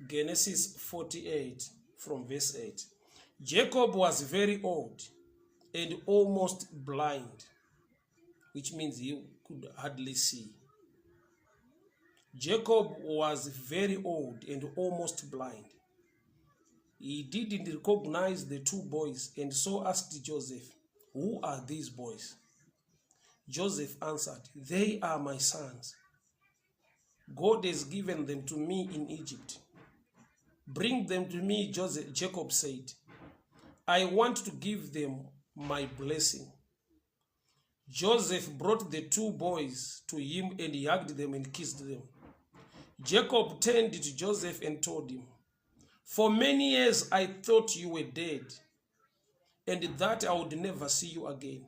Genesis 48 from verse 8. Jacob was very old and almost blind, which means he could hardly see. Jacob was very old and almost blind. He didn't recognize the two boys and so asked Joseph, "Who are these boys?" Joseph answered, "They are my sons. God has given them to me in Egypt." "Bring them to me," Joseph, Jacob said. "I want to give them my blessing." Joseph brought the two boys to him and he hugged them and kissed them. Jacob turned to Joseph and told him, "For many years I thought you were dead and that I would never see you again.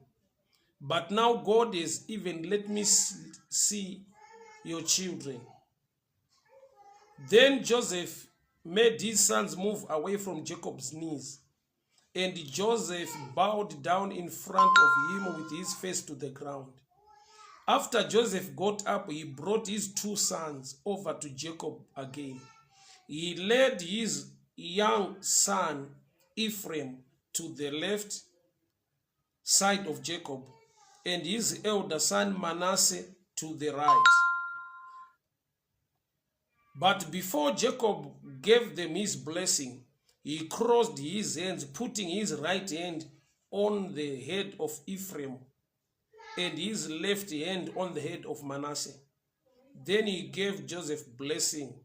But now God has even let me see your children." Then Joseph made his sons move away from Jacob's knees. And Joseph bowed down in front of him with his face to the ground. After Joseph got up, he brought his two sons over to Jacob again. He led his young son Ephraim to the left side of Jacob and his elder son Manasseh to the right. But before Jacob gave them his blessing, he crossed his hands, putting his right hand on the head of Ephraim and his left hand on the head of Manasseh. Then he gave Joseph blessing.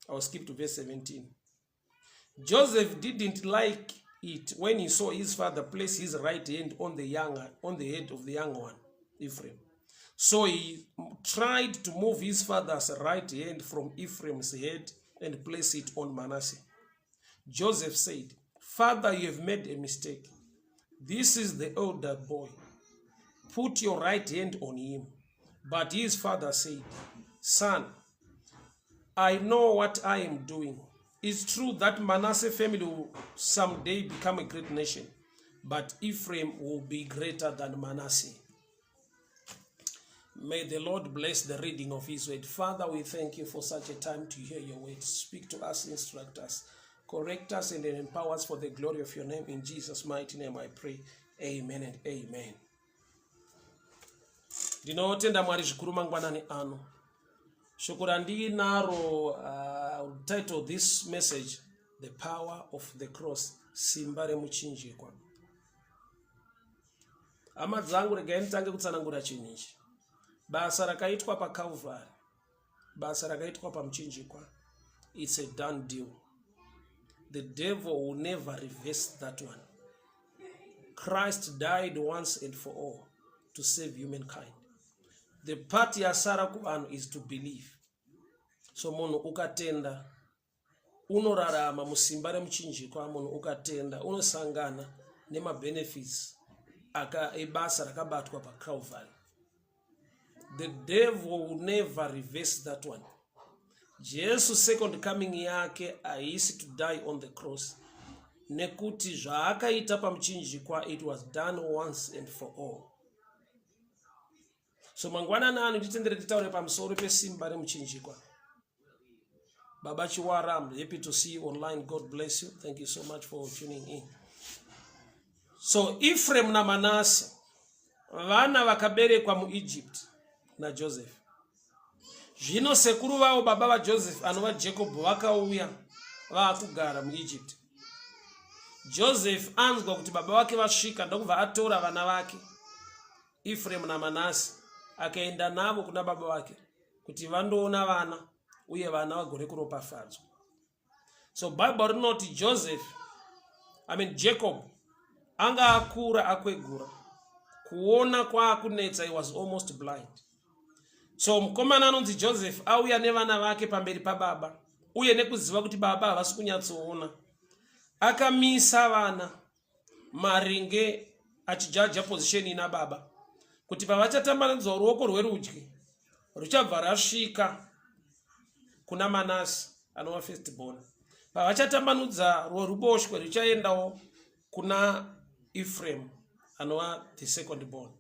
I'll skip to verse 17. Joseph didn't like it when he saw his father place his right hand on the head of the young one, Ephraim. So he tried to move his father's right hand from Ephraim's head and place it on Manasseh. Joseph said, "Father, you have made a mistake. This is the elder boy. Put your right hand on him." But his father said, "Son, I know what I am doing. It's true that Manasseh family will someday become a great nation, but Ephraim will be greater than Manasseh." May the Lord bless the reading of His word. Father, we thank you for such a time to hear your word. Speak to us, instruct us, correct us, and empower us for the glory of your name. In Jesus' mighty name I pray. Amen and amen. Ndinotenda Mwari zvikuru mangwanani ano. Shoko randinaro, title this message "The Power of the Cross", simba remuchinjikwa. Hama dzangu, regai nditange kutsanangura chinhu ichi. Basa rakaitwa paCalvary, basa rakaitwa pamuchinjikwa, it's a done deal. The devil will never reverse that one. Christ died once and for all to save humankind. The part yasara kuvanhu is to believe. So munhu ukatenda, unorarama musimba remuchinjikwa. Munhu ukatenda, unosangana nemabenefits ebasa rakabatwa paCalvary. The devil will never reverse that one. Jesu second coming yake haisi to die on the cross, nekuti zvaakaita pamuchinjikwa, it was done once and for all. So mangwanani ano nditendere titaure pamusoro pesimba remuchinjikwa. Baba Chiwara, I'm happy to see you online. God bless you. Thank you so much for tuning in. So Ephraim naManase vana vakaberekwa muEgypt naJoseph. Zvino sekuru vavo, baba vaJoseph anova Jacob, vakauya vaakugara muEgypt. Joseph anzwa kuti baba vake vasvika, ndokubva atora vana vake Ephraim naManase, akaenda navo kuna baba vake kuti vandoona vana uye vana vagone kuropafadzwa. So Bible rinoti Joseph, I mean Jacob, anga akura, akwegura, kuona kwaakunetsa. He was almost blind. So mukomana anonzi Joseph auya nevana vake pamberi pababa, uye nekuziva kuti baba havasi kunyatsoona, akamisa vana maringe achijaja position ina baba, kuti pavachatambanudzwa ruoko rwerudyi ruchabva rasvika kuna Manasi anova first born, pavachatambanudza rweruboshwe ruchaendawo kuna Ephraim anova the second born.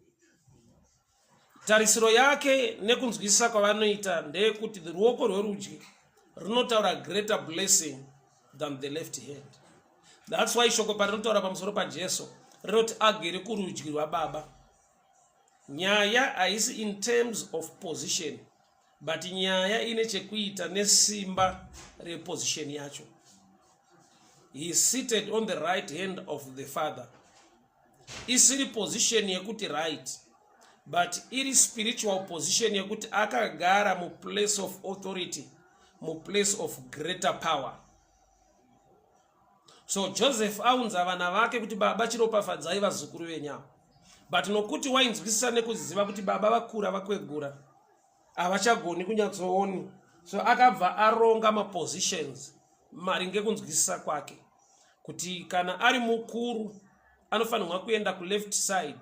Tarisiro yake nekunzwisisa kwavanoita ndeyekuti ruoko rwerudyi rinotaura greater blessing than the left hand. That's why shoko parinotaura pamusoro paJesu rinoti agere kurudyi rwababa. Nyaya haisi in terms of position, but nyaya ine chekuita nesimba reposition yacho. He is seated on the right hand of the Father. Isiri position yekuti right, but iri spiritual position yekuti akagara muplace of authority, muplace of greater power. So Joseph aunza vana vake kuti baba chiropafadzai vazukuru venyama, but nokuti wainzwisisa nekuziva kuti baba vakura vakwegura havachagoni kunyatsooni, so akabva aronga mapositions maringe kunzwisisa kwake kuti kana ari mukuru anofanirwa kuenda kuleft side,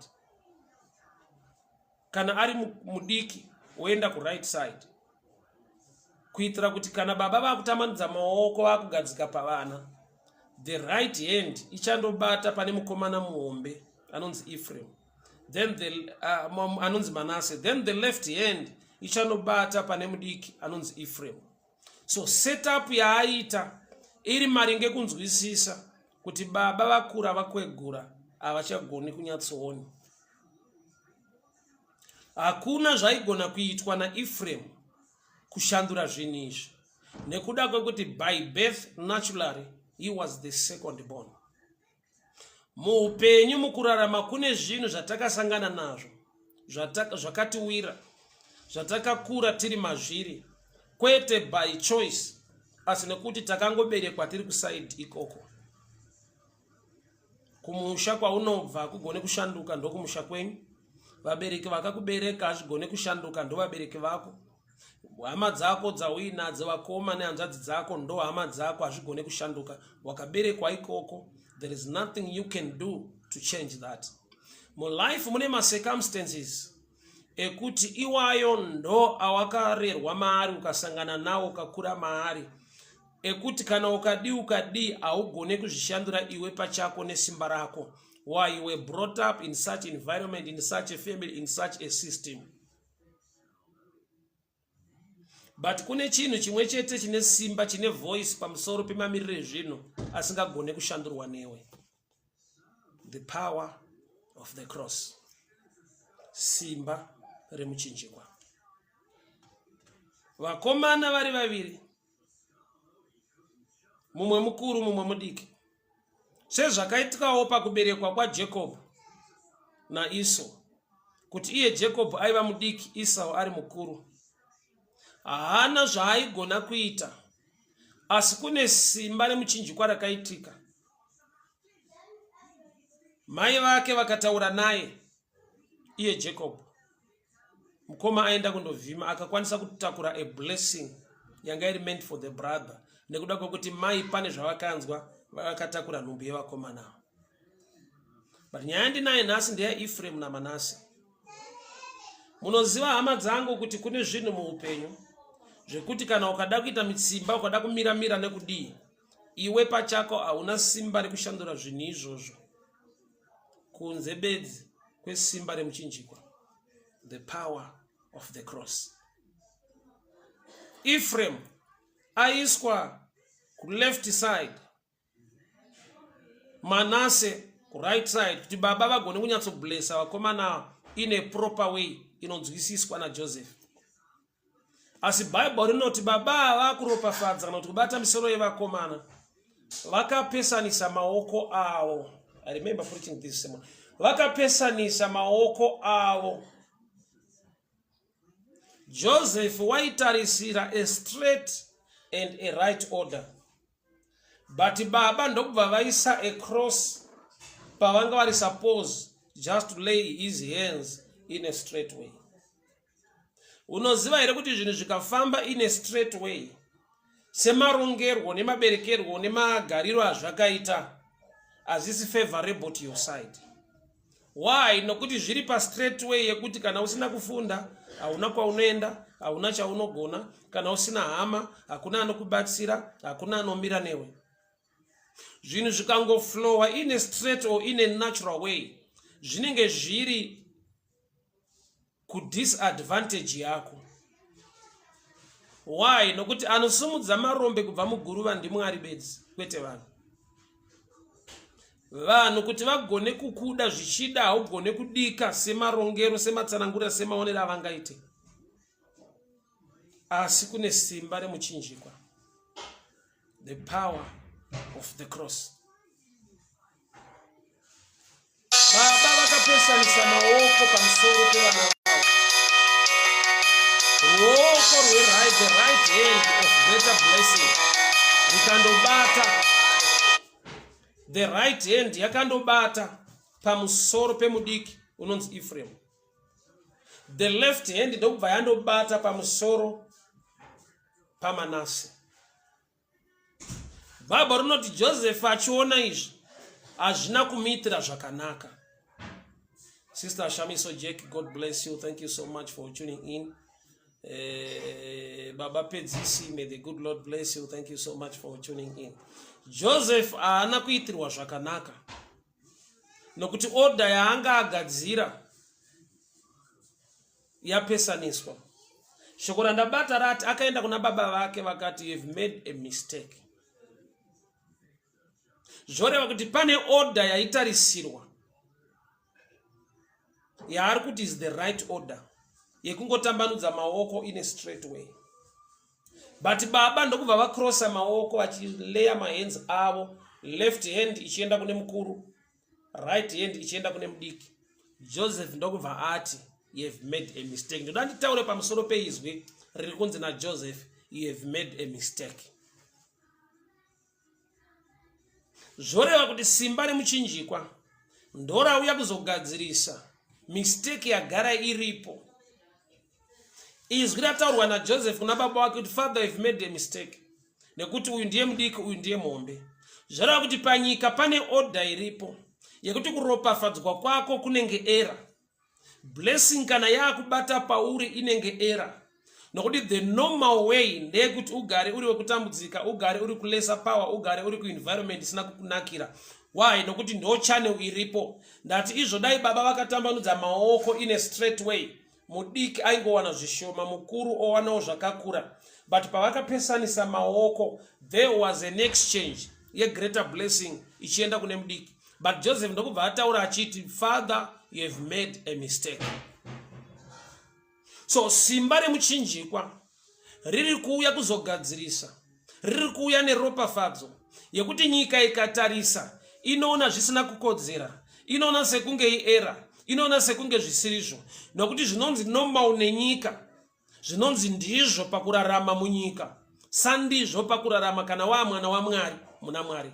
kana ari mudiki woenda kuright side, kuitira kuti kana baba vakutambanudza maoko vakugadzika pavana, the right hand ichandobata pane mukomana muhombe anonzi Ephraim, then the anonzi Manase, then the left hand ichandobata pane mudiki anonzi Ephraim. So setup yaaita iri maringe kunzwisisa kuti baba vakura vakwegura havachagoni kunyatsooni. Hakuna zvaigona kuitwa naEphraim kushandura zvinhu izvi nekuda kwekuti by birth, naturally, he was the second born. Muupenyu, mukurarama, kune zvinhu zvatakasangana nazvo, zvakatiwira, zvatakakura tiri mazviri, kwete by choice, asi nekuti takangoberekwa tiri kuside ikoko. Kumusha kwaunobva hakugone kushanduka, ndokumusha kwenyu. Vabereki vakakubereka hazvigone kushanduka, ndo vabereki vako. Hama dzako dzauinadzo, vakoma nehanzvadzi dzako, ndo hama dzako, hazvigone kushanduka. Wakaberekwa ikoko, there is nothing you can do to change that. Mulife mune macircumstances ekuti iwayo ndo awakarerwa maari, ukasangana nawo, ukakura maari, ekuti kana ukadii ukadii haugone kuzvishandura iwe pachako nesimba rako. Why? You were brought up in such environment, in such a family, in such a system. But kune chinhu chimwe chete chine simba, chine voice pamusoro pemamiriro ezvinhu asingagone kushandurwa newe: the power of the cross, simba remuchinjikwa. Vakomana vari vaviri, mumwe mukuru, mumwe mudiki, sezvakaitikawo pakuberekwa kwaJacob naEsau, kuti iye Jacob aiva mudiki, Esau ari mukuru. Haana zvaaigona kuita, asi kune simba remuchinjikwa rakaitika. Mai vake vakataura naye iye Jacob, mukoma aenda kundovhima, akakwanisa kutakura a blessing yanga iri meant for the brother nekuda kwekuti mai pane zvavakanzwa, vakatakura nhumbi yevakomana ava. But nyaya yandinaye nhasi ndeyaEphraim naManase. Munoziva, hama dzangu, kuti kune zvinhu muupenyu zvekuti kana ukada kuita mitsimba, ukada kumiramira nekudii, iwe pachako hauna simba rekushandura zvinhu izvozvo kunze bedzi kwesimba remuchinjikwa, the power of the cross. Ephraim aiswa kuleft side, Manase kuright side, kuti baba vagone kunyatsoblessa vakomana in a proper way inonzwisiswa naJoseph. Asi Bhaibheri rinoti baba ava kuropafadza kana kuti kubata misoro yevakomana, vakapesanisa maoko avo. I remember preaching this sermon. Vakapesanisa maoko avo. Joseph waitarisira a straight and a right order, but baba ndokubva vaisa a cross pavanga vari suppose just to lay his hands in a straight way. Unoziva here kuti zvinhu zvikafamba in a straight way, semarongerwo nemaberekerwo nemagariro azvakaita, hazvisi favorable to your side? Why? Nokuti zviri pastraight way yekuti kana usina kufunda hauna kwaunoenda, hauna chaunogona. Kana usina hama, hakuna anokubatsira, hakuna anomira newe. Zvinhu zvikangoflowa in a straight or in a natural way, zvinenge zviri kudisadvantage yako. Why? Nokuti anosimudza marombe kubva muguruva ndiMwari bedzi, kwete vanhu. Vanhu kuti vagone kukuda zvichida haugone kudika semarongero, sematsanangurira, semaonero avangaite. Asi kune simba remuchinjikwa. The power of the cross. Baba vakapesanisa maoko pamusoro pevana vavo. Ruoko rweright, the right hand of greater blessing rikandobata, the right hand yakandobata pamusoro pemudiki unonzi Ephraim. The left hand ndokubva yandobata pamusoro paManase. Bhaibheri rinoti Joseph achiona izvi hazvina kumuitira zvakanaka. Sister Shamiso Jack, God bless you. Thank you so much for tuning in. Baba Pedzisi, may the good Lord bless you. Thank you so much for tuning in. Joseph haana kuitirwa zvakanaka nokuti order yaanga agadzira yapesaniswa. Shoko randabata rati akaenda kuna baba vake vakati, "You have made a mistake." Zvoreva kuti pane order yaitarisirwa yaari kuti is the right order yekungotambanudza maoko in a straight way, but baba ndokubva vacrossa maoko vachileya mahands avo, left hand ichienda kune mukuru, right hand ichienda kune mudiki. Joseph ndokubva ati, "You have made a mistake." Ndoda nditaure pamusoro peizwi riri kunzi naJoseph, "You have made a mistake." Zvoreva kuti simba remuchinjikwa ndorauya kuzogadzirisa mistake yagara iripo. Izwi rataurwa naJoseph kuna baba wake kuti, "Father, you've made a mistake," nekuti uyu ndiye mudiki, uyu ndiye muhombe. Zvoreva kuti panyika pane order iripo yekuti kuropafadzwa kwako kunenge error. Blessing kana yaakubata pauri inenge error, nokuti the normal way ndeyekuti ugare uri wekutambudzika, ugare uri kulesa power, ugare uri kuenvironment isina kukunakira. Why? Nokuti ndo channel iripo. Ndati izvo dai baba vakatambanudza maoko in a straight way, mudiki aingowana zvishoma, mukuru owanawo zvakakura, but pavakapesanisa maoko there was an exchange yegreater blessing ichienda kune mudiki. But Joseph ndokubva ataura achiti, "Father, you have made a mistake." So simba remuchinjikwa riri kuuya kuzogadzirisa, riri kuuya neropafadzo yekuti nyika ikatarisa inoona zvisina kukodzera, inoona sekunge ierror, inoona sekunge zvisirizvo, nokuti zvinonzi normal nenyika, zvinonzi ndizvo pakurarama munyika, sandizvo pakurarama kana waa mwana waMwari muna Mwari.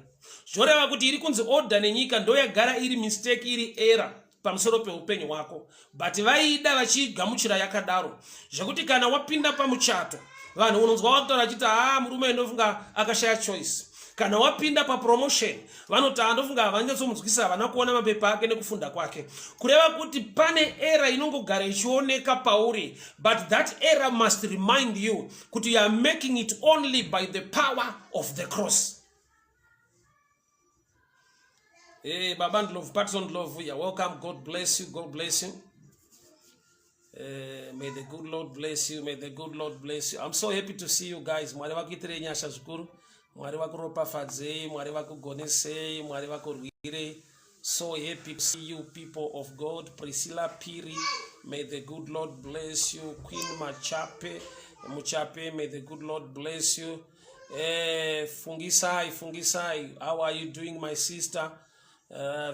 Zvoreva kuti iri kunzi order nenyika ndo yagara iri mistake, iri error pamusoro peupenyu hwako, but vaida vachigamuchira yakadaro, zvekuti kana wapinda pamuchato vanhu unonzwa vakutaura achiti, "Haa, murume ndofunga akashaya choice." Kana wapinda papromotion vanoti, "Handofunga havanyatsomunzwisa, havana kuona mapepa ake nekufunda kwake." Kureva kuti pane error inongogara ichioneka pauri, but that error must remind you kuti you are making it only by the power of the cross. Hey, Baba Ndlovu, Patson Ndlovu, you're welcome. God bless you. God bless you. May the good Lord bless you. May the good Lord bless you. I'm so happy to see you guys. Mwari vakuitirei nyasha zvikuru. Mwari vakuropafadzei, Mwari vakugonesei, Mwari vakurwirei. So happy to see you, people of God. Priscilla Piri, may the good Lord bless you. Queen Machape, Muchape, may the good Lord bless you. Fungisai, Fungisai, how are you doing, my sister?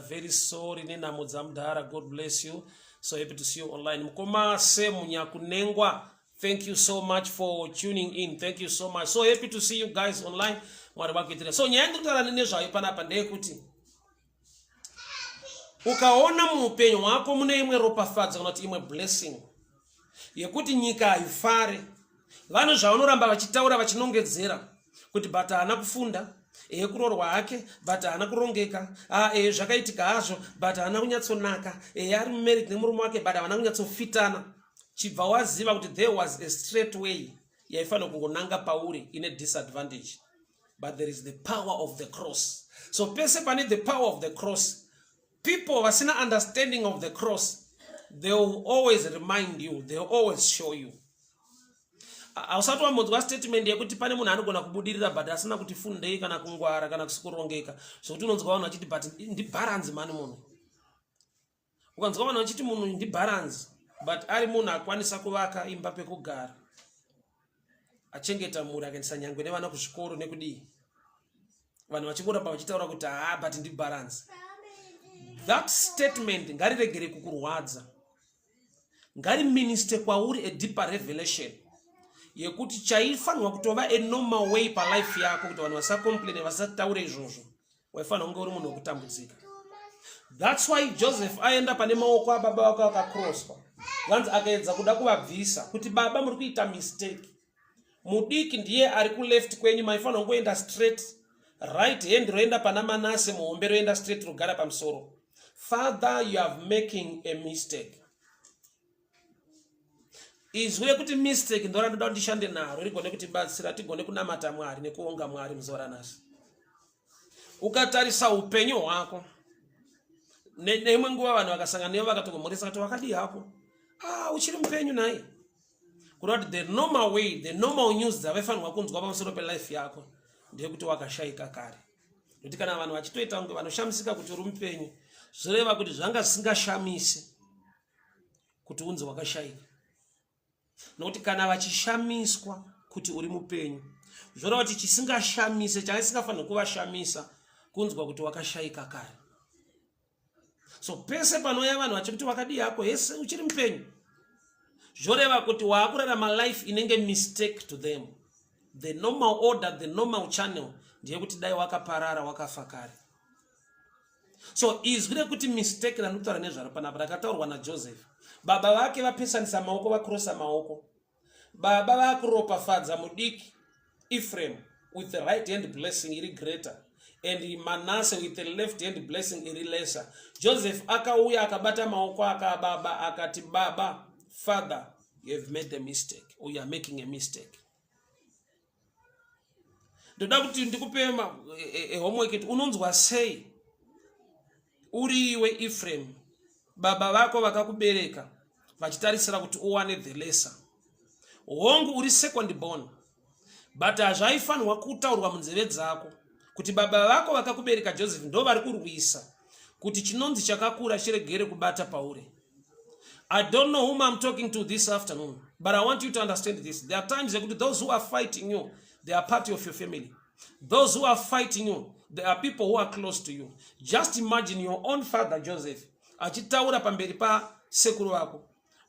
Very sorry nenhamo dzamudhara. God bless you. So happy to see you online. Mukoma Semu Nyakunengwa, thank you so much for tuning in. Thank you so much. So happy to see you guys online. Mwari vakuitira. So nyaya ndiri kutaura nezvayo panapa ndeyekuti ukaona muupenyu hwako mune imwe ropafadzo kana kuti imwe blessing yekuti nyika haifare, vanhu zvavanoramba vachitaura vachinongedzera kuti, "But haana kufunda, eye kuroorwa hake, but haana kurongeka, eye zvakaitika hazvo, but haana kunyatsonaka, eye ari mumarriage nemurume wake, but havana kunyatsofitana," chibva waziva kuti there was a straight way yaifanira kungonanga pauri ine disadvantage, but there is the power of the cross. So pese pane the power of the cross, people vasina understanding of the cross, they will always remind you, they will always show you. Hausati wambonzwa statement yekuti pane munhu anogona kubudirira but asina kuti fundei kana kungwara kana kusikurongeka, zvokuti unonzwa vanhu vachiti, "But ndibharanzi mani munhu." Ukanzwa vanhu vachiti munhu ndibharanzi, but ari munhu akwanisa kuvaka imba pekugara, achengeta mhuri, akaendesa nyangwe nevana kuzvikoro nekudii, vanhu vachingoramba vachitaura kuti, "Ha, but ndibharanzi." That statement ngariregere kukurwadza, ngariminister kwauri a deeper revelation yekuti chaifanirwa kutova a normal way palife yako kuti vanhu vasacomplaine, vasataure izvozvo, waifanira kunge uri munhu wekutambudzika. That's why Joseph aenda pane maoko ababa vako akacrosswa, vanzi akaedza kuda kuvabvisa kuti, "Baba, muri kuita mistake. Mudiki ndiye ari kuleft kwenyu, maifanira kungoenda straight. Right hand roenda pana Manase, muhombe roenda straight, rogara pamusoro. Father, you have making a mistake." Izwi rekuti mistake ndo randoda kuti ndishande naro, rigone kutibatsira tigone kunamata Mwari nekuonga Mwari muzuva ranhasi. Ukatarisa upenyu hwako, neimwe nguva vanhu vakasangana nevo vakatokumhoresa kuti, "Wakadii hako? Ah, uchiri mupenyu nhai?" Kureva kuti the normal way, the normal news dzavaifanirwa kunzwa pamusoro pelife yako ndeyekuti wakashayika kare. Nokuti kana vanhu vachitoita kunge vanoshamisika kuti uri mupenyu, zvoreva kuti zvanga zvisingashamisi kuti unzi wakashayika. Nokuti kana vachishamiswa kuti uri mupenyu, zvoreva kuti chisingashamise, changa chisingafaniri kuvashamisa, kunzwa kuti wakashayika kare. So pese panouya vanhu vachikuti, "Wakadii hako? Hese, uchiri mupenyu?" zvoreva kuti waakurarama life inenge mistake to them. The normal order, the normal channel ndeyekuti dai wakaparara, wakafa kare. So izwi rekuti mistake randikutaura nezvaro panapa rakataurwa naJoseph. Baba vake vapesanisa maoko, vacrossa maoko, baba vakuropafadza mudiki Ephraim with the right hand blessing iri greater and Manasse with the left hand blessing iri lesser. Joseph akauya, akabata maoko akababa, akati, "Baba, father, you have made a mistake or you are making a mistake." Ndoda kuti ndikupe homework kuti unonzwa sei uri iwe Ephraim, baba vako vakakubereka vachitarisira kuti uwane the lesser. Hongu, uri second born, but hazvaifanirwa kutaurwa munzeve dzako kuti baba vako vakakubereka, Joseph, ndo vari kurwisa kuti chinonzi chakakura chiregere kubata pauri. I don't know whom I'm talking to this afternoon, but I want you to understand this. There are times yekuti those who are fighting you, they are part of your family. Those who are fighting you, they are people who are close to you. Just imagine your own father Joseph achitaura pamberi pasekuru vako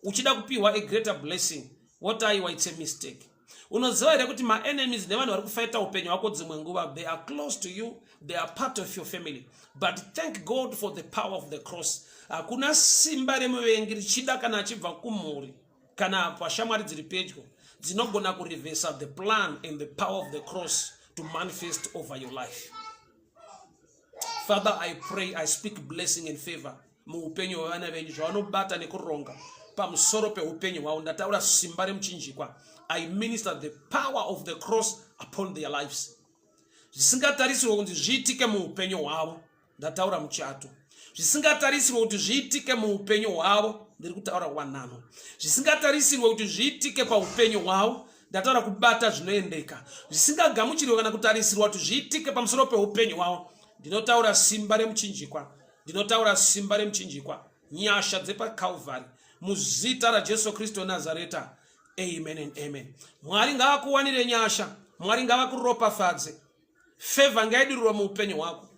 uchida kupiwa a greater blessing, what aiwa, it's a mistake. Unoziva here kuti maenemies nevanhu vari kufighta upenyu hwako dzimwe nguva they are close to you, they are part of your family? But thank God for the power of the cross. Hakuna simba remuvengi richida kana achibva kumhuri kana pashamwari dziri pedyo dzinogona kureversa the plan and the power of the cross to manifest over your life. Father, I pray, I speak blessing and favor muupenyu hwevana venyu, zvavanobata nekuronga pamusoro peupenyu hwavo. Ndataura simba remuchinjikwa. I minister the power of the cross upon their lives. Zvisingatarisirwe kunzi zviitike muupenyu hwavo, ndataura muchato. Zvisingatarisirwe kuti zviitike muupenyu hwavo, ndiri kutaura wanano. Zvisingatarisirwe kuti zviitike paupenyu hwavo, ndataura kubata zvinoendeka. Zvisingagamuchirwe kana kutarisirwa kuti zviitike pamusoro peupenyu hwavo, ndinotaura simba remuchinjikwa, ndinotaura simba remuchinjikwa, nyasha dzepaCalvary, muzita raJesu Kristu weNazareta. Amen and amen. Mwari ngavakuwanire nyasha, Mwari ngavakuropafadze. Favor ngaidirurwa muupenyu hwako,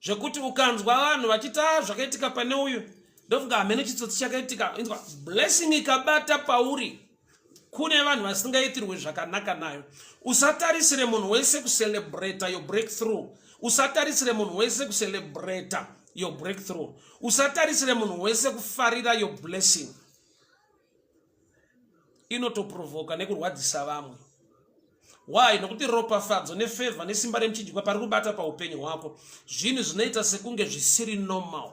zvekuti ukanzwa vanhu vachiti, "A, zvakaitika pane uyu, ndofunga hamene chitsotsi chakaitika." Inzwa, blessing ikabata pauri, kune vanhu vasingaitirwe zvakanaka nayo. Usatarisire munhu wese kucelebrata your breakthrough. Usatarisire munhu wese kucelebrata your breakthrough. Usatarisire munhu wese kufarira your blessing. Inotoprovoka nekurwadzisa vamwe. Why? Nokuti ropafadzo nefavor nesimba remuchinjikwa pari kubata paupenyu hwako, zvinhu zvinoita sekunge zvisiri normal,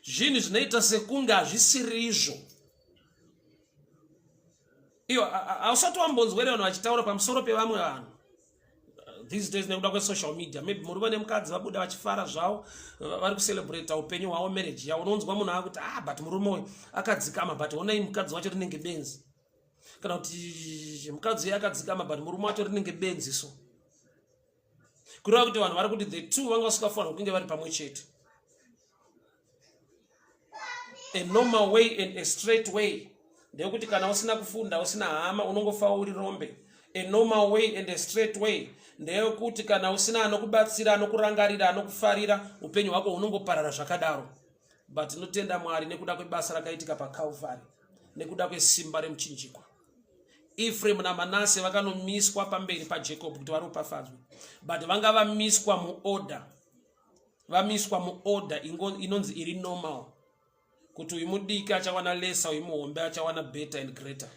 zvinhu zvinoita sekunge hazvisirizvo. Iyo hausati wambonzwere vanhu vachitaura pamusoro pevamwe vanhu these days nekuda kwesocial media? Maybe murume nemukadzi vabuda vachifara zvavo, vari kucelebrata upenyu hwavo, marriage yavo. Unonzwa munhu akuti, "Ah, but murume uyu akadzikama, but onai mukadzi wacho, rinenge benzi." Kana kuti mukadzi uye akadzikama but murume wacho rinenge benzi so. Kureva kuti vanhu vari kuti the two vanga vasingafanirwa kunge vari pamwe chete. A normal way and a straight way ndeyekuti kana usina kufunda usina hama unongofa uri rombe. A normal way and a straight way ndeyekuti kana usina anokubatsira, anokurangarira, anokufarira, upenyu hwako hunongoparara zvakadaro. But tinotenda Mwari nekuda kwebasa rakaitika paCalvary, nekuda kwesimba remuchinjikwa. Ephraim naManase vakanomiswa pamberi paJacob kuti varopafadzwe, but vanga vamiswa muorder, vamiswa muorder inonzi iri normal, kuti uyu mudiki achawana lesser, uyu muhombe achawana better and greater.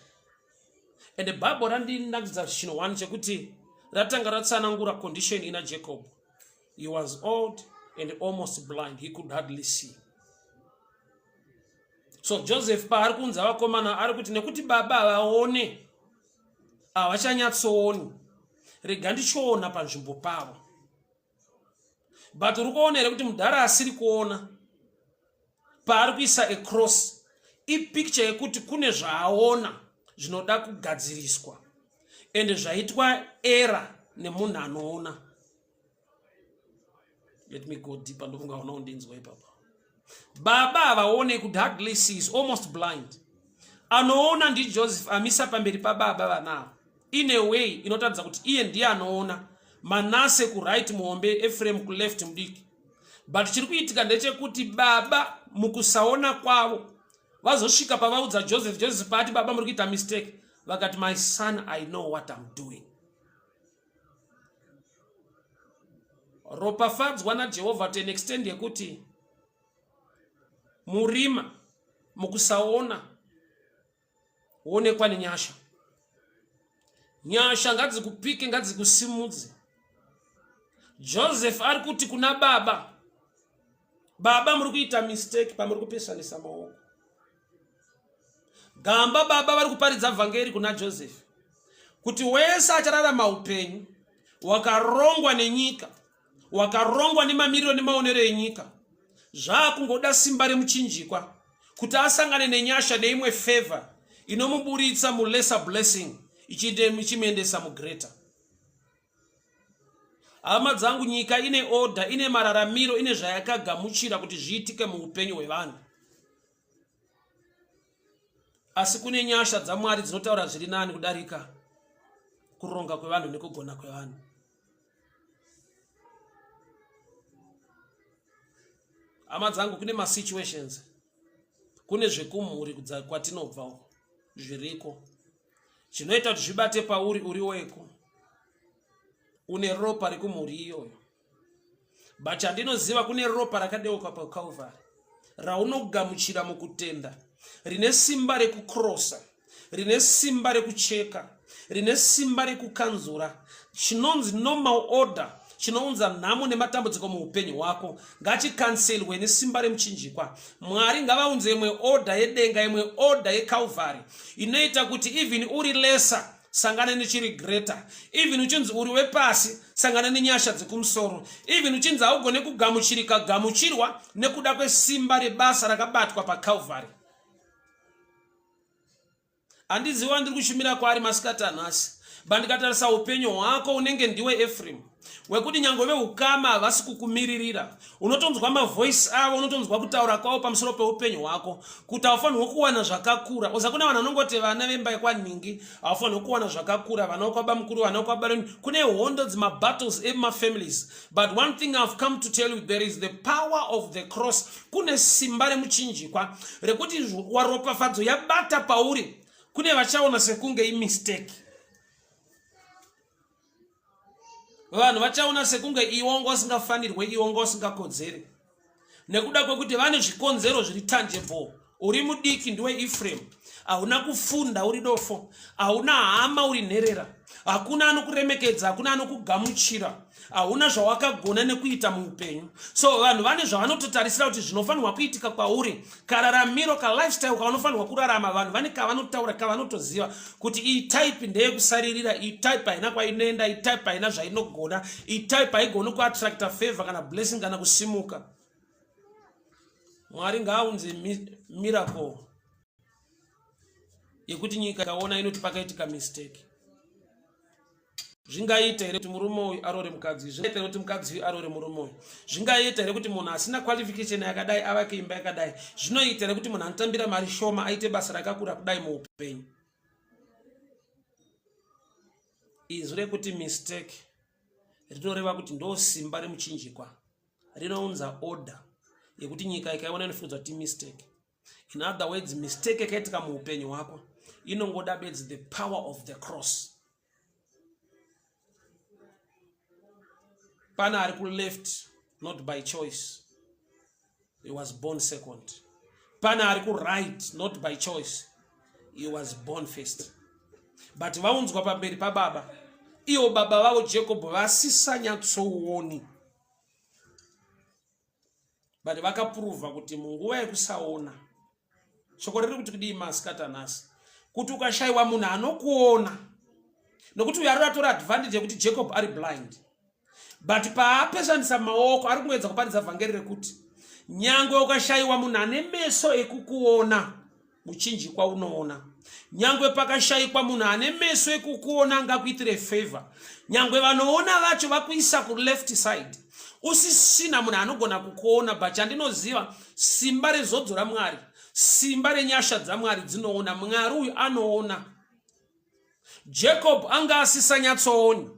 And Bible randinakidza chinhu one chekuti ratanga ratsanangura condition ina Jacob. He was old and almost blind, he could hardly see. So Joseph paari kuunza vakomana ari kuti nekuti baba havaone, havachanyatsooni, rega ndichiona panzvimbo pavo. But uri kuona here kuti mudhara asiri kuona paari kuisa a cross ipicture yekuti kune zvaaona zvinoda kugadziriswa ende zvaitwa era nemunhu anoona. Let me go deeper, ndofunga hauna kundinzwa ipapa. Baba havaone, could hardly see, is almost blind. Anoona ndiJoseph amisa pamberi pababa vana ava in a way inotaridza kuti iye ndiye anoona. Manase kuright muhombe, Ephraim kuleft mudiki. But chiri kuitika ndechekuti baba mukusaona kwavo vazosvika pavaudza Joseph. Joseph paati baba muri kuita mistake, vakati my son, I know what I'm doing. Ropafadzwa naJehovha to an extent yekuti murima mukusaona wonekwa nenyasha. Nyasha ngadzikupike, ngadzikusimudze. Joseph ari kuti kuna baba, baba muri kuita mistake pamuri kupesanisa maoko. Gamba baba vari kuparidza vhangeri kuna Joseph kuti wese achararama upenyu wakarongwa nenyika, wakarongwa nemamiriro nemaonero enyika, zvaakungoda simba remuchinjikwa kuti asangane nenyasha neimwe favor inomuburitsa mulesser blessing ichimuendesa mugreater. Hama dzangu, nyika ine order, ine mararamiro, ine zvayakagamuchira kuti zviitike muupenyu hwevanhu. Asi kune nyasha dzaMwari dzinotaura zviri nani kudarika kuronga kwevanhu nekugona kwevanhu. Hama dzangu, kune masituations, kune zvekumhuri kwatinobva uko zviriko zvinoita kuti zvibate pauri uri weko, une ropa rekumhuri iyoyo. But chandinoziva, kune ropa rakadeuka paCalvary raunogamuchira mukutenda, rine simba rekukrosa, rine simba rekucheka, rine simba rekukanzura chinonzi normal order chinounza nhamo nematambudziko muupenyu hwako. Ngachikanselwe nesimba remuchinjikwa. Mwari ngavaunze imwe order yedenga, imwe order yeCalvary inoita kuti even uri lesser sangana nechiri greater, even uchinzi uri wepasi sangana nenyasha dzekumusoro, even uchinzi haugone kugamuchirika, gamuchirwa nekuda kwesimba rebasa rakabatwa paCalvary. Handizivi wandiri kushumira kwaari masikati anhasi, but ndikatarisa upenyu hwako unenge ndiwe Ephraim, wekuti nyange veukama havasi kukumiririra. Unotonzwa mavoice avo, unotonzwa kutaura kwavo pamusoro peupenyu hwako kuti haufanirwa kuwana zvakakura. Oza kune vanhu vanongoti vana vemba yekwanhingi haufanirwa kuwana zvakakura, vana vekwabamukuru, vana vekwabaroni. Kune hondo dzemabattles emumafamilies. But one thing I've come to tell you, there is the power of the cross. Kune simba remuchinjikwa rekuti waropafadzo yabata pauri, kune vachaona sekunge imistake. Vanhu vachaona sekunge iwe wanga usingafanirwe, iwe wanga usingakodzeri, nekuda kwekuti vane zvikonzero zviri tangible. Uri mudiki, ndiwe Ephraim, hauna kufunda, uri dofo, hauna hama, uri nherera, hakuna anokuremekedza, hakuna anokugamuchira, hauna zvawakagona nekuita muupenyu. So vanhu vane zvavanototarisira kuti zvinofanirwa kuitika kwauri, kararamiro, kalifestyle kaunofanirwa kurarama. Vanhu vane kavanotaura, kavanotoziva kuti iyi type ndeyekusaririra, iyi type haina kwainoenda, iyi type haina zvainogona, iyi type haigoni kuattracta favor kana blessing kana kusimuka. Mwari ngaaunze miracle Yekuti nyika ikaona inoti pakaitika mistake. Zvingaita here kuti murume uyu arore mukadzi? Zvingaita here kuti mukadzi uyu arore murume uyu? Zvingaita here kuti munhu asina qualification yakadai avake imba yakadai? Zvinoita here kuti munhu anotambira mari shoma aite basa rakakura kudai muupenyu? Izwi rekuti mistake rinoreva kuti ndo simba remuchinjikwa rinounza order yekuti nyika ikaiona inofungidzwa kuti mistake. In other words, mistake yakaitika muupenyu hwako inongoda bedzi the power of the cross. Pana ari kuleft not by choice, he was born second. Pana ari kuright not by choice, he was born first. But vaunzwa pamberi pababa, ivo baba vavo Jacob vasisanyatsooni, but vakapuruvha kuti munguva yekusaona. Shoko riri kuti kudii masikati anhasi? Kuti ukashayiwa munhu anokuona, nokuti uyo ari atora advantage yekuti Jacob ari blind, but paapesanisa maoko ari kungoedza kuparidza vhangeri rekuti nyangwe ukashayiwa munhu ane meso ekukuona, muchinjikwa unoona. Nyangwe pakashayikwa munhu ane meso ekukuona angakuitire favor, nyangwe vanoona vacho vakuisa kuleft side, usisina munhu anogona kukuona, but chandinoziva, simba rezodzo raMwari, simba renyasha dzaMwari dzinoona. Mwari uyu anoona. Jacob anga asisanyatsooni,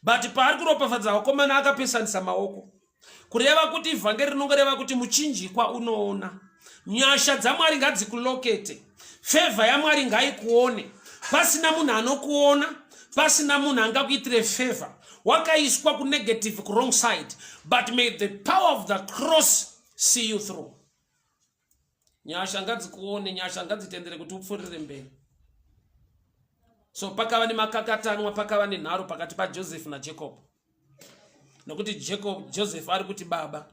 but paari kuropafadza vakomana akapesanisa maoko, kureva kuti vhangeri rinongoreva kuti muchinjikwa unoona. Nyasha dzaMwari ngadzikulokete, fevha yaMwari ngaikuone. Pasina munhu anokuona, pasina munhu angakuitire fevha, wakaiswa kunegative, kuwrong side, but may the power of the cross see you through. Nyasha ngadzikuone, nyasha ngadzitendere kuti upfuurire mberi. So pakava nemakakatanwa, pakava nenharo pakati paJoseph naJacob, nokuti Jacob, Joseph ari kuti, baba,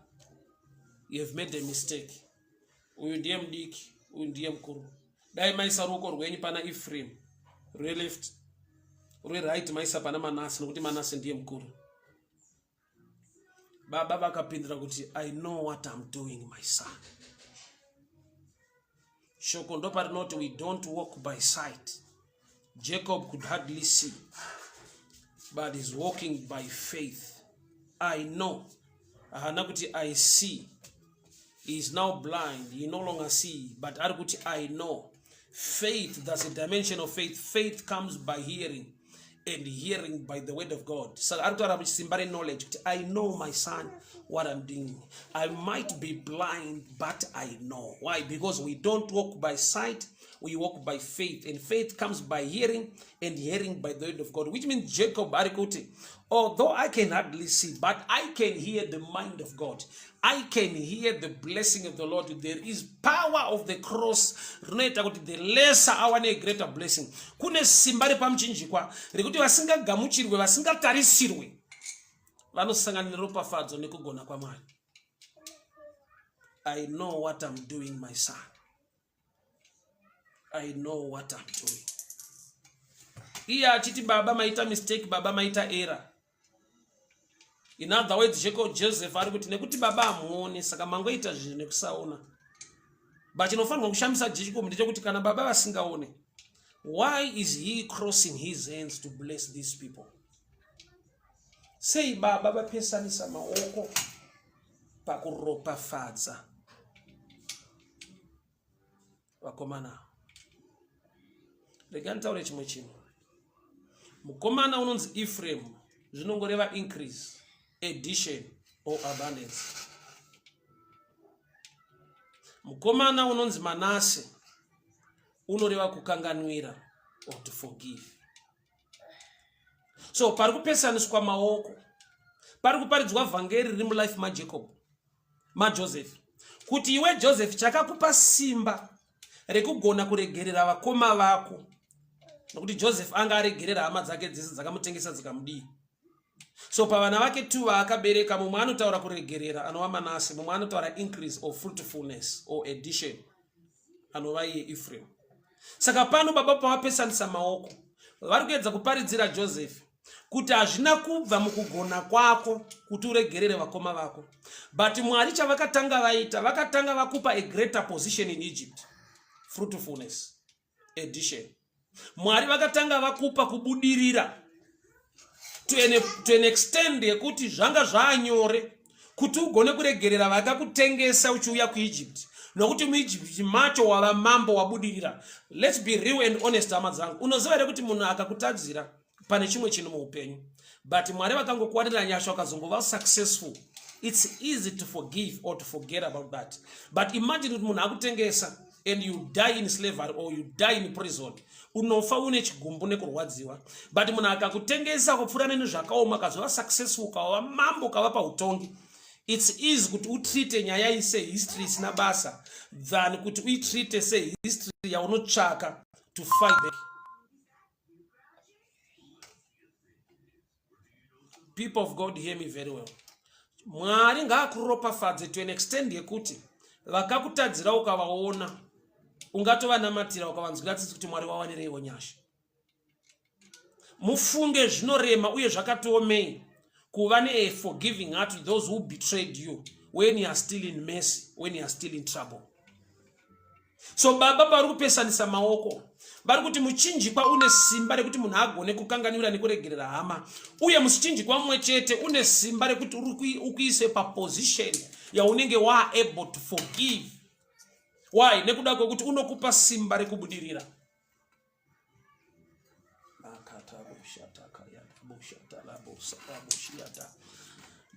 you have made a mistake. Uyu ndiye mudiki, uyu ndiye mukuru. Dai maisa ruoko rwenyu pana Ephraim rweleft, rweright maisa pana Manase, nokuti Manase ndiye mukuru. Baba vakapindura kuti, I know what I'm doing, my son. Shoko ndoparinoti we don't walk by sight. Jacob could hardly see, but he's walking by faith. I know, haana kuti I see. He is now blind, he no longer see, but ari kuti I know. Faith, that's a dimension of faith. Faith comes by hearing, and hearing by the word of God. Saka ari kutaura simba reknowledge kuti, I know, my son, what I'm doing. I might be blind, but I know. Why? Because we don't walk by sight, we walk by faith, and faith comes by hearing, and hearing by the word of God, which means Jacob ari kuti, although I can hardly see, but I can hear the mind of God. I can hear the blessing of the Lord. There is power of the cross rinoita kuti the lesser awane a greater blessing. Kune simba repamuchinjikwa rekuti vasingagamuchirwe, vasingatarisirwe, vanosangana neropafadzo nekugona kwaMwari. I know what I'm doing, my son. I know what I'm doing. Iye achiti, baba maita mistake, baba maita error. In other words, Jacob, Joseph ari kuti nekuti baba hamuoni, saka mangoita zvinhu nekusaona. But chinofanirwa kushamisa Jacob ndechekuti kana baba vasingaone, why is he crossing his hands to bless these people? Sei baba vapesanisa maoko pakuropafadza vakomana? Rega nditaure chimwe chinhu. Mukomana unonzi Ephraim zvinongoreva increase, addition or abundance. Mukomana unonzi Manase unoreva kukanganwira or to forgive. So pari kupesaniswa maoko, pari kuparidzwa vhangeri riri mulife maJacob, maJoseph, kuti iwe Joseph, chakakupa simba rekugona kuregerera vakoma vako, nokuti Joseph anga aregerera hama dzake dzese dzakamutengesa, dzikamudii. So pavana vake tu vaakabereka, mumwe anotaura kuregerera, anova Manase, mumwe anotaura increase or fruitfulness or addition, anova iye Ephraim. Saka pano baba pavapesanisa maoko, vari kuedza kuparidzira Joseph kuti hazvina kubva mukugona kwako kuti uregerere vakoma vako, but Mwari chavakatanga vaita, vakatanga vakupa a greater position in Egypt, fruitfulness. Edition. Mwari vakatanga vakupa kubudirira to an, to an extent yekuti zvanga zvaanyore kuti ugone kuregerera vakakutengesa uchiuya kuEgypt, nokuti muEgypt macho wava mambo, wabudirira. Let's be real and honest, hama dzangu. Unoziva here kuti munhu akakutadzira pane chimwe chinhu muupenyu, but Mwari vakangokuwanira nyasha, ukazongova successful, it's easy to forgive or to forget about that. But imagine kuti munhu akutengesa and you die in slavery or you die in prison, unofa une chigumbu nekurwadziwa. But munhu akakutengesa kupfuura neni zvakaoma, akazova successful, ukava mambo, ukava pautongi, it's easy kuti utreate nyaya iyi sehistory isina basa than kuti uitreate sehistory yaunotsvaka to fight back. People of God, hear me very well. Mwari ngaakuropafadze to an extent yekuti vakakutadzira ukavaona ungatovanamatira, ukavanzwira tsitsi kuti Mwari wawanireiwo nyasha. Mufunge, zvinorema uye zvakatiomei kuva neforgiving heart to those who betrayed you when you are still in mercy, when you are still in trouble. So baba vari kupesanisa maoko, vari kuti muchinjikwa une simba rekuti munhu agone kukanganwira nekuregerera hama, uye muchinjikwa mumwe chete une simba rekuti ukuise paposition yaunenge waable to forgive. Why? Nekuda kwekuti unokupa simba rekubudirira.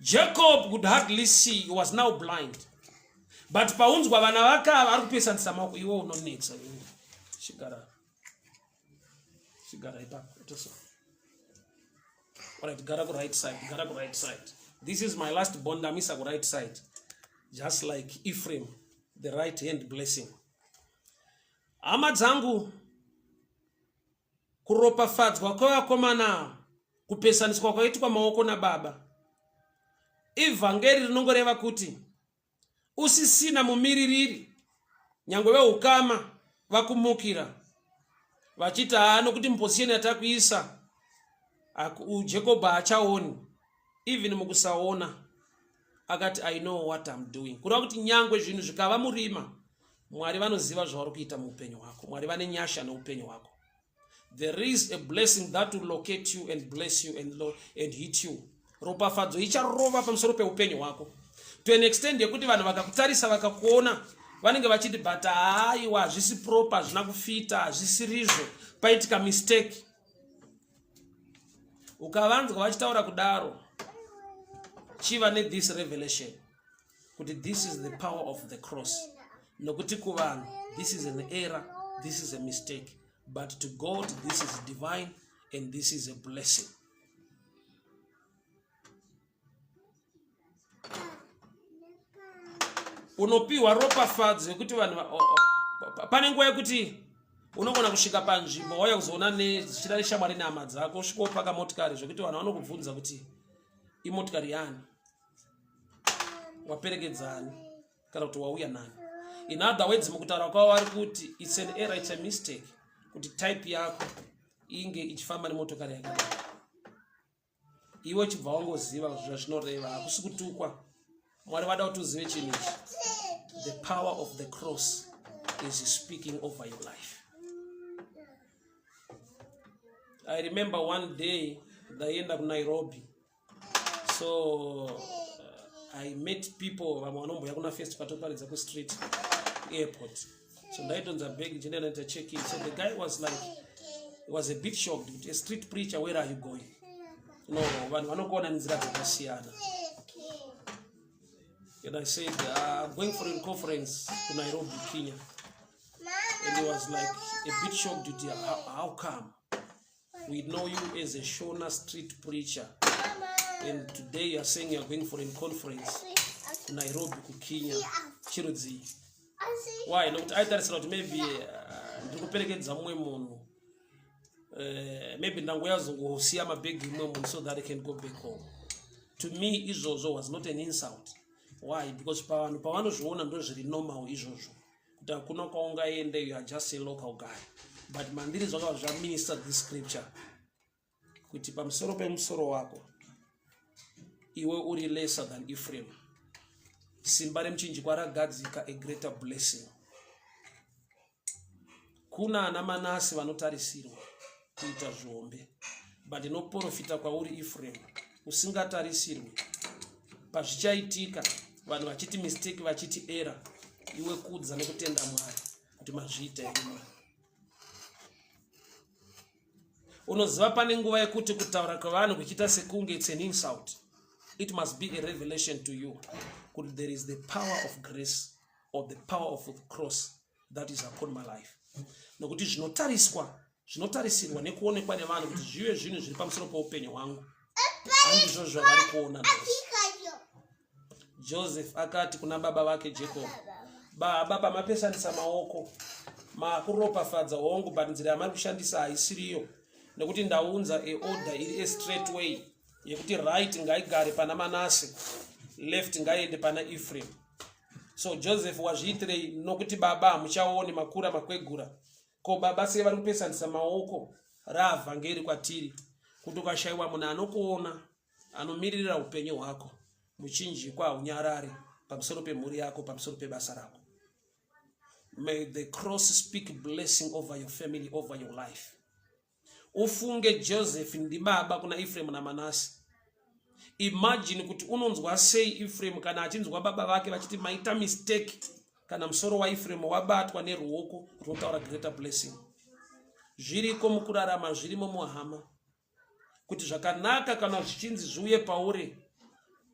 Jacob could hardly see, he was now blind, but paunzwa vana vakava ari kupesanisa maoko. Iwe unonetsa, chigara, chigara ipapo. Itoso. Alright, gara ku right side, gara ku right side. This is my last bond. Ndamisa ku right side, just like Ephraim, the right hand blessing. Hama dzangu, kuropafadzwa kwevakomana, kupesaniswa kwaitwa maoko nababa, ivhangeri rinongoreva kuti usisina mumiririri, nyange veukama vakumukira vachiti haa, nokuti muposition yatakuisa Jacob haachaoni. Even mukusaona akati, "I know what I'm doing." Kureva kuti nyangwe zvinhu zvikava murima, Mwari vanoziva zvavari kuita muupenyu hwako. Mwari vane nyasha neupenyu hwako. There is a blessing that will locate you and bless you and hit you. Ropafadzo icharova pamusoro peupenyu hwako to an extent yekuti vanhu vakakutarisa, vakakuona, vanenge vachiti, "But haiwa, hazvisi proper, hazvina kufita, hazvisirizvo, paitika mistake." Ukavanzwa vachitaura kudaro, chiva nethis revelation kuti this is the power of the cross, nokuti kuvanhu this is an error, this is a mistake, but to God this is divine and this is a blessing. Unopiwa ropafadzo yekuti vanhu pane nguva yekuti unogona kusvika panzvimbo, wauya kuzoona zvichida neshamwari nehama dzako, usvika wopaka motikari zvekuti vanhu vanokubvunza kuti imotikari yani, waperekedzani, kana kuti wauya nani. In other words, mukutaura kwavo vari kuti it's an error, it's a mistake kuti type yako inge ichifamba nemotokari yakadai. Iwe uchibva wangoziva zvazvinoreva. Hakusi kutukwa. Mwari vada kuti uzive chinhu ichi: the power of the cross is speaking over your life. I remember one day ndaienda kuNairobi, so I met people, vamwe vanomboya kuna First patoparidza kustreet airport. So ndaitonza bag ndichienda ndaita check in. So the guy was like, he was a bit shocked kuti, "A street preacher, where are you going?" No, vanhu vanokuona nenzira dzakasiyana. And I said, "I'm going for a conference to Nairobi, Kenya." And he was like a bit shocked kuti, How come we know you as a Shona street preacher and today you are saying you are going for a conference to Nairobi, kuKenya? Chirudzii?" Why? Nokuti aitarisira kuti maybe ndiri kuperekedza mumwe munhu, maybe ndangoyazongosiya mabhegi mumwe munhu so that I can go back home. To me izvozvo was not an insult. Why? Because pavanhu pavanozviona ndo zviri normal izvozvo, kuti hakuna kwaungaende, you are just a local guy. But mandiri zvakava zvaminister this scripture kuti pamusoro pemusoro wako, iwe uri lesser than Ephraim, simba remuchinjikwa ragadzika a greater blessing. Kuna ana Manase vanotarisirwa kuita zvihombe, but ndinoprofita kwauri Ephraim usingatarisirwi. Pazvichaitika vanhu vachiti mistake, vachiti error, iwe kudza nekutenda Mwari kuti mazviita here Mwari. Unoziva pane nguva yekuti kutaura kwevanhu kuchiita sekunge it's an insult. It must be a revelation to you kuti there is the power of grace or the power of the cross that is upon my life. Nokuti zvinotariswa zvinotarisirwa nekuonekwa nevanhu kuti zvive zvinhu zviri pamusoro peupenyu hwangu handizvo zvavari kuona nhasi. Joseph akati kuna baba vake Jacob, baba pamapesanisa maoko makuropafadza hongu but nzira yamari kushandisa haisiriyo nekuti ndaunza eorder iri estraight way yekuti right ngaigare pana Manase left ngaiende pana Ephraim. So Joseph wazviitirei nokuti baba hamuchaoni makura makwegura ko baba sei vari kupesanisa maoko raavhangeri kwatiri kuti ukashayiwa munhu anokuona anomiririra upenyu hwako muchinjikwa haunyarare pamusoro pemhuri yako pamusoro pebasa rako may the cross speak blessing over your family over your life ufunge joseph ndibaba kuna efremu namanase imagine kuti unonzwa sei efremu kana achinzwa baba vake vachiti maita mistake kana musoro waefremu wabatwa neruoko runotaura greater blessing zviriko mukurarama zvirimo muhama kuti zvakanaka kana zvichinzi zviuye pauri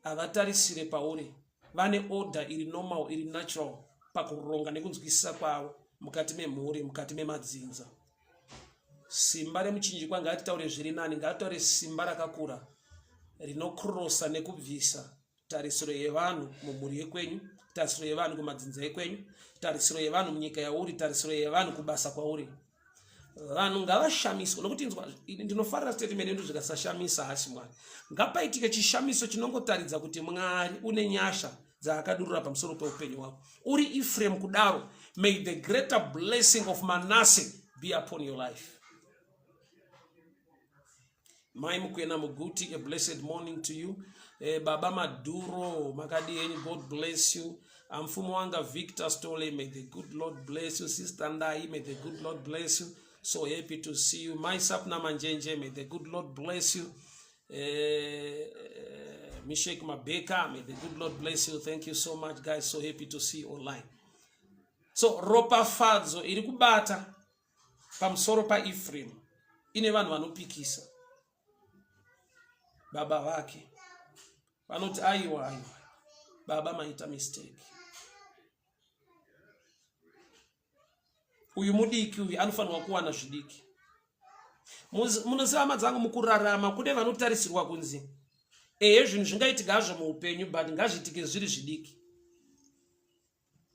havatarisire pauri vane order iri normal iri natural pakuronga nekunzwisisa kwavo mukati memhuri mukati memadzinza simba remuchinjikwa ngatitaure zviri nani ngatitaure simba rakakura rinokrosa nekubvisa tarisiro yevanhu mumhuri yekwenyu tarisiro yevanhu kumadzinza ekwenyu tarisiro yevanhu munyika yauri tarisiro yevanhu kubasa kwauri vanhu ngavashamiswe nokuti inzwa ndinofarira statement yedu zvikasashamisa hasi mwari ngapaitike chishamiso chinongotaridza kuti mwari une nyasha dzaakadurura pamusoro peupenyu hwako uri eframe kudaro may the greater blessing of manasse be upon your life Mai Mukwena Muguti, a blessed morning to you. Eh, Baba Maduro, makadi yenyu, God bless you. Amfumo wanga Victor Stole, may the good Lord bless you. Sister Ndai, may the good Lord bless you. So happy to see you. Mai Sapna Manjenje, may the good Lord bless you. Eh, Mishek Mabeka, may the good Lord bless you. Thank you so much, guys. So happy to see you online. So, ropafadzo iri kubata pamusoro paEfremu ine vanhu vanopikisa baba vake vanoti aiwa aiwa baba maita mistake uyu mudiki uyu anofanirwa kuwana zvidiki munoziva hama dzangu mukurarama kune vanotarisirwa kunzi ehe zvinhu zvingaitika hazvo muupenyu but ngazviitike zviri zvidiki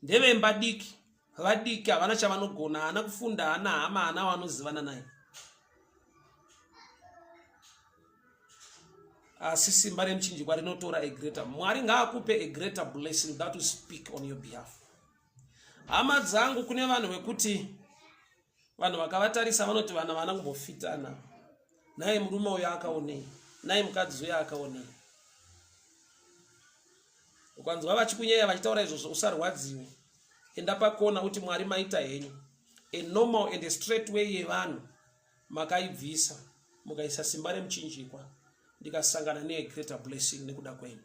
ndevemba diki vadiki havana chavanogona haana kufunda haana hama haana waanozivana naye asi simba remuchinjikwa rinotora a greater mwari ngaakupe a greater blessing that will speak on your behalf hama dzangu kune vanhu vekuti vanhu vakavatarisa vanoti vana vana kumbofitana naye murume uyo akaonei naye mukadzi uyo akaonei ukanzwa vachikunyeya vachitaura izvozvo usarwadziwe enda pakona uti mwari maita henyu a normal and a straight way yevanhu makaibvisa mukaisa simba remuchinjikwa ndikasangana negreater blessing nekuda kwenyu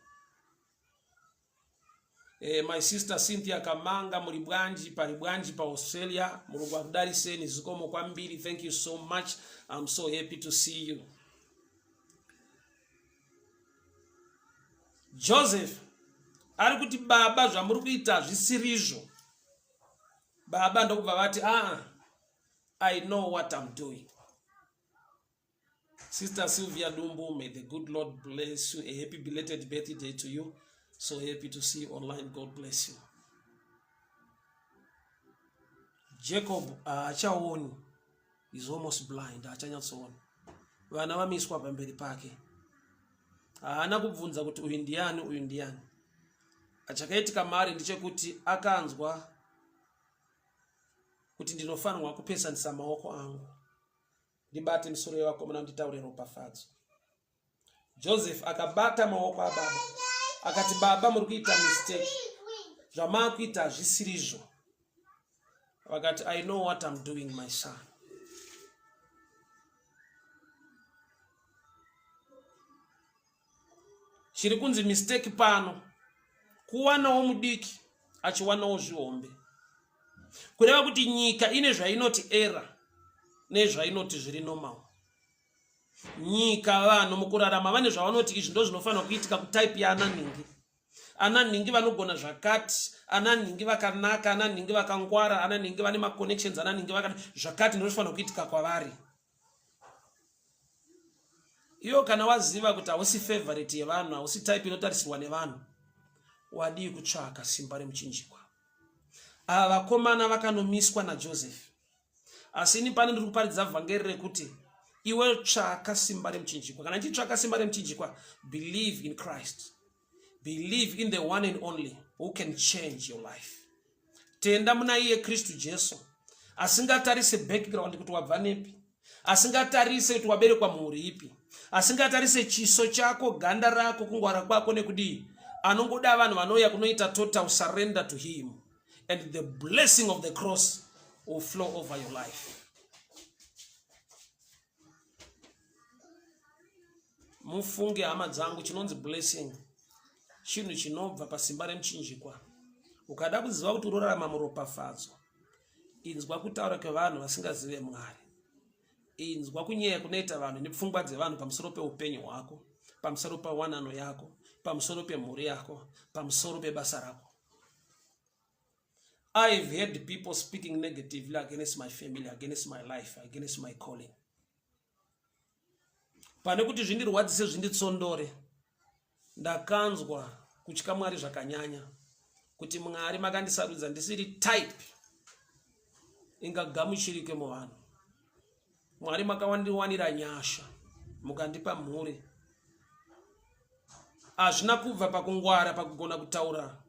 Eh, my sister Cynthia Kamanga muri bwanji pari bwanji pa Australia mulungu akudariseni zikomo kwambiri thank you so much I'm so happy to see you Joseph ari kuti baba zvamuri kuita zvisirizvo baba ndokubva vati aa ah, I know what I'm doing Sister Sylvia Dumbu, may the good Lord bless you. A happy belated birthday to you. So happy to see you online. God bless you. Jacob haachaoni, uh, is almost blind, haachanyatsoona. Vana vamiswa pamberi pake. Haana kubvunza kuti uyu ndiani, uyu ndiani. Chakaitika mari ndechekuti akanzwa kuti ndinofanirwa kupesanisa maoko angu. ndibate misoro yevakomana nditaure ropafadzo joseph akabata maoko ababa akati baba muri kuita mistake zvamaakuita hazvisirizvo Vakati, I know what I'm doing, my son. Chiri kunzi mistake pano kuwanawo mudiki achiwanawo zvihombe. Kureva kuti nyika ine zvainoti error nezvainoti zviri normal. Nyika vanhu mukurarama vane zvavanoti izvi ndozvinofanira kuitika kutype yaana nhingi. Ana nhingi vanogona zvakati, ana nhingi vakanaka, ana nhingi vakangwara, ana nhingi vane maconnections, ana nhingi vakati zvakati ndozvifanira kuitika kwavari. Iyo kana waziva kuti hausi favorite yevanhu, hausi type inotarisirwa nevanhu, wadii kutsvaka simba remuchinjikwa? Ava vakomana vakanomiswa naJoseph. Asi ini pano ndiri kuparidza vhangeri rekuti iwe tsvaka simba remuchinjikwa. Kana ndichitsvaka simba remuchinjikwa, believe in Christ. Believe in the one and only who can change your life. Tenda muna iye Kristu Jesu asingatarise background kuti wabva nepi, asingatarise kuti waberekwa mhuri ipi, asingatarise chiso chako, ganda rako, kungwara kwako nekudii. Anongoda vanhu vanouya kunoita total surrender to him and the blessing of the cross will flow over your life. Mufunge hama dzangu, chinonzi blessing chinhu chinobva pasimba remuchinjikwa. Ukada kuziva kuti unorarama muropafadzo, inzwa kutaura kwevanhu vasingazive Mwari. Inzwa kunyeya kunoita vanhu nepfungwa dzevanhu pamusoro peupenyu hwako, pamusoro pawanano yako, pamusoro pemhuri yako, pamusoro pebasa rako. I've heard people speaking negatively against my family, against my life, against my calling. Pane kuti zvindirwadzise zvinditsondore, ndakanzwa kutya Mwari zvakanyanya kuti Mwari makandisarudza ndisiri type ingagamuchirike muvanhu. Mwari makawandiwanira nyasha mukandipa mhuri. Hazvina kubva pakungwara pakugona kutaura,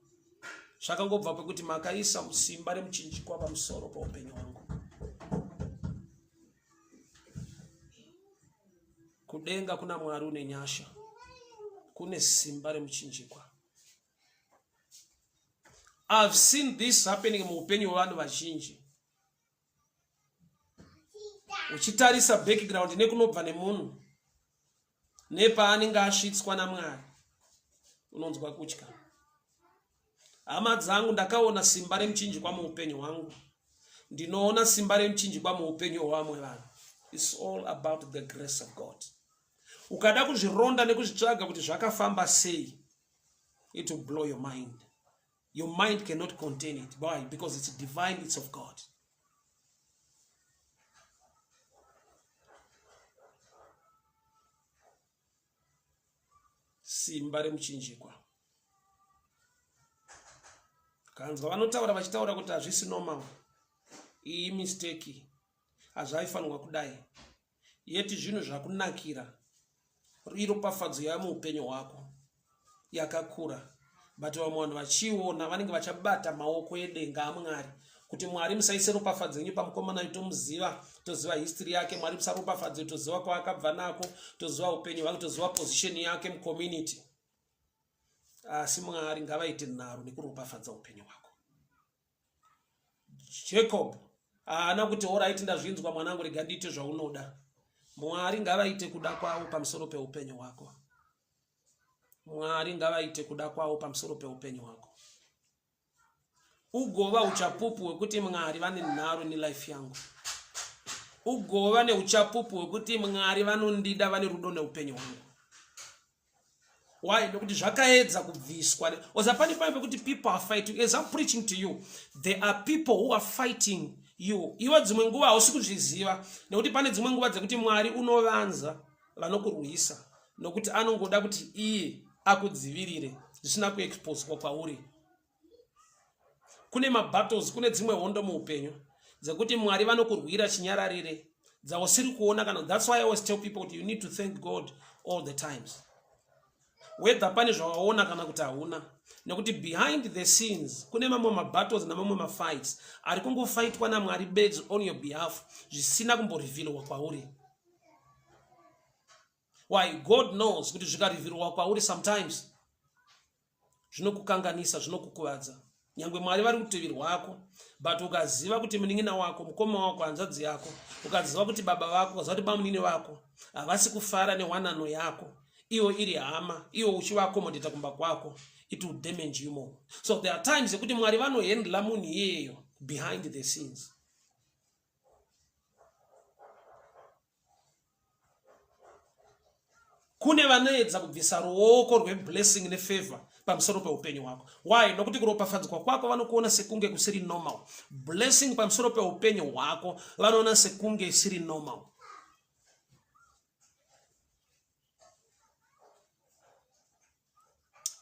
zvakangobva pekuti makaisa musimba remuchinjikwa pamusoro paupenyu hwangu. Kudenga kuna Mwari une nyasha, kune simba remuchinjikwa. I've seen this happening muupenyu hwevanhu vazhinji. Uchitarisa background nekunobva nemunhu nepaanenge asvitswa naMwari, unonzwa kutya. Hama dzangu, ndakaona simba remuchinjikwa muupenyu hwangu. Ndinoona simba remuchinjikwa muupenyu hwevamwe vanhu. It's all about the grace of God. Ukada kuzvironda nekuzvitsvaga kuti zvakafamba sei, it will blow your mind. Your mind cannot contain it. Why? Because it's divine, it's of God. Simba remuchinjikwa. Kanzwa vanotaura vachitaura kuti hazvisi normal. Iyi mistake. Hazvaifanirwa kudai. Yeti zvinhu zvakunakira. Iropafadzo yava muupenyu hwako yakakura but vamwe vanhu vachiiona vanenge vachabata maoko edenga amwari kuti mwari musaise ropafadzo yenyu pamukomana uyu tomuziva toziva history yake mwari musaropafadzo toziva kwaakabva nako toziva upenyu hwake toziva position yake mucommunity asi mwari ngavaite nharo nekuropafadza upenyu hwako Jacob haana kuti horaiti ndazvinzwa mwanangu rega ndiite zvaunoda. Mwari ngavaite kuda kwavo pamusoro peupenyu hwako. Mwari ngavaite kuda kwavo pamusoro peupenyu hwako. Ugova uchapupu hwekuti Mwari vane nharo nelife yangu. Ugova neuchapupu hwekuti Mwari vanondida vane rudo neupenyu hwangu. Why? Nekuti zvakaedza kubviswa. Oza pane pane pekuti people are fighting. As I'm preaching to you, there are people who are fighting you. Iwe dzimwe nguva hausi kuzviziva nekuti pane dzimwe nguva dzekuti Mwari unovanza vanokurwisa nokuti anongoda kuti iye akudzivirire zvisina kuexposwa kwauri. Kune mabattles, kune dzimwe hondo muupenyu dzekuti Mwari vanokurwira chinyararire dzausiri kuona kana. That's why I always tell people kuti you need to thank God all the times, whether pane zvawaona kana kuti hauna, nekuti behind the scenes kune mamwe mabattles namamwe mafights ari kungofaitwa naMwari bedzi on your behalf zvisina kumborevealwa kwauri. Why? God knows kuti zvikarevealwa kwauri sometimes zvinokukanganisa, zvinokukuvadza. Nyangwe Mwari vari rutivi rwako, but ukaziva kuti munin'ina wako, mukoma wako, hanzvadzi yako, ukaziva kuti baba vako, ukaziva kuti bamunini vako havasi kufara newanano yako, iwo iri hama, iwo uchivaaccommodata kumba kwako, it will damage you more. So there are times yekuti Mwari vanohandla munhu iyeyo behind the scenes. Kune vanoedza kubvisa ruoko rweblessing nefavor pamusoro peupenyu hwako. Why? Nokuti kuropafadzwa kwako vanokuona sekunge kusiri normal. Blessing pamusoro peupenyu hwako vanoona sekunge isiri normal.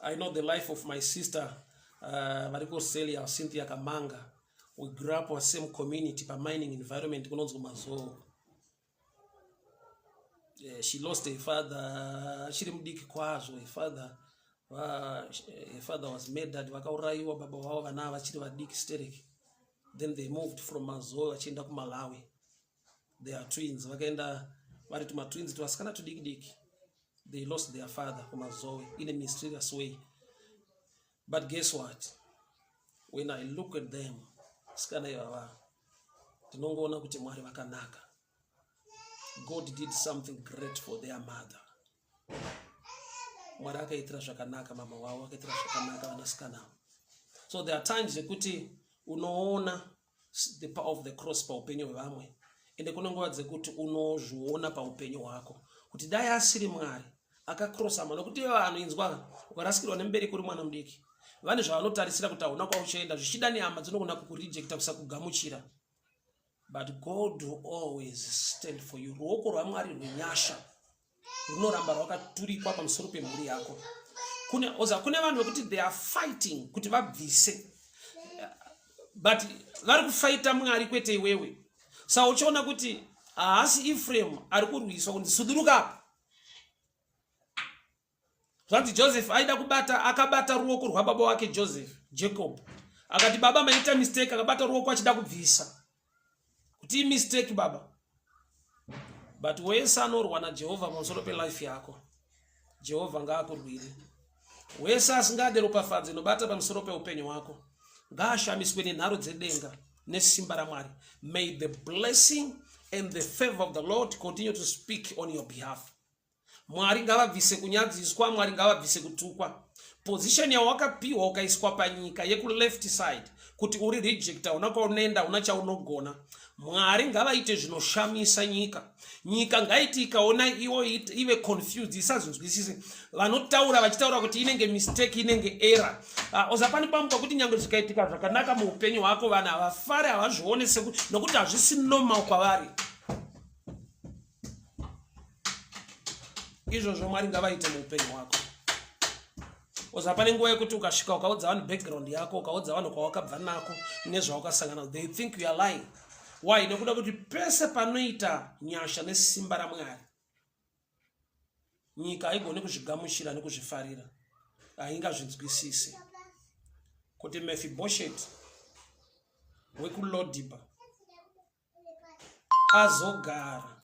I know the life of my sister vari kuAustralia, Cynthia Kamanga. We grew up our same community pamining environment kunonzi kuMazoo. She lost her father achiri mudiki kwazvo. Her father was murdered, vakaurayiwa baba vavo vana vachiri vadiki sterek. Then they moved from Mazoe vachienda kuMalawi. They are twins, vakaenda vari tumatwins tuvasikana tudiki diki. They lost their father kuMazoe in a mysterious way. But guess what? When I look at them, sikana ivava, ndinongoona kuti Mwari vakanaka. God did something great for their mother. Mwari akaitira zvakanaka mama wavo, akaitira zvakanaka vanasikana. So there are times yekuti unoona the power of the cross paupenyu hwevamwe, ende kune nguva dzekuti unozviona paupenyu hwako kuti dai asiri Mwari akakrosa mwana. Nokuti vanhu inzwa, ukarasikirwa nemubereki uri mwana mudiki, vane zvavanotarisira kuti hauna kwauchaenda, zvichida nehama dzinogona kukurejecta, kusakugamuchira, but God will always stand for you. Ruoko rwaMwari rwenyasha runoramba rwakaturikwa pamusoro pemhuri yako. Kune oza kune vanhu vekuti they are fighting kuti vabvise, but vari kufaita Mwari kwete iwewe. Sa uchiona kuti haasi Ephraim ari kurwiswa kunzi suduruka apa. Zvanzi Joseph aida kubata, akabata ruoko rwababa wake Joseph, Jacob, akati, "Baba, maita mistake." Akabata ruoko achida kubvisa kuti imistake baba. But wese anorwa naJehovha pamusoro pelife yako, Jehovha ngaakurwire. Wese asingade ropafadzo inobata pamusoro peupenyu hwako, ngaashamiswe nenharo dzedenga nesimba raMwari. May the blessing and the favor of the Lord continue to speak on your behalf. Mwari ngavabvise kunyadziswa, Mwari ngavabvise kutukwa. Position yawakapiwa ukaiswa panyika yekuleft side kuti uri rejecta, una kwaunoenda, una chaunogona, Mwari ngavaite zvinoshamisa nyika. Nyika ngaiti ikaona iwo ive confused, isazvinzwisise. Vanotaura vachitaura kuti inenge mistake, inenge error. Oza pane pamwe pakuti nyange zvikaitika zvakanaka muupenyu hwako, vanhu havafari, havazvione nokuti hazvisi normal kwavari. Izvozvo Mwari ngavaite muupenyu hwako. Oza pane nguva yekuti ukasvika ukaudza vanhu background yako, ukaudza vanhu kwawakabva nako nezvawakasangana, they think you are lying. Why? Nekuda kuti pese panoita nyasha nesimba raMwari, nyika haigoni kuzvigamuchira nekuzvifarira, haingazvinzwisisi. Kuti Mefiboshet wekuLodhiba azogara.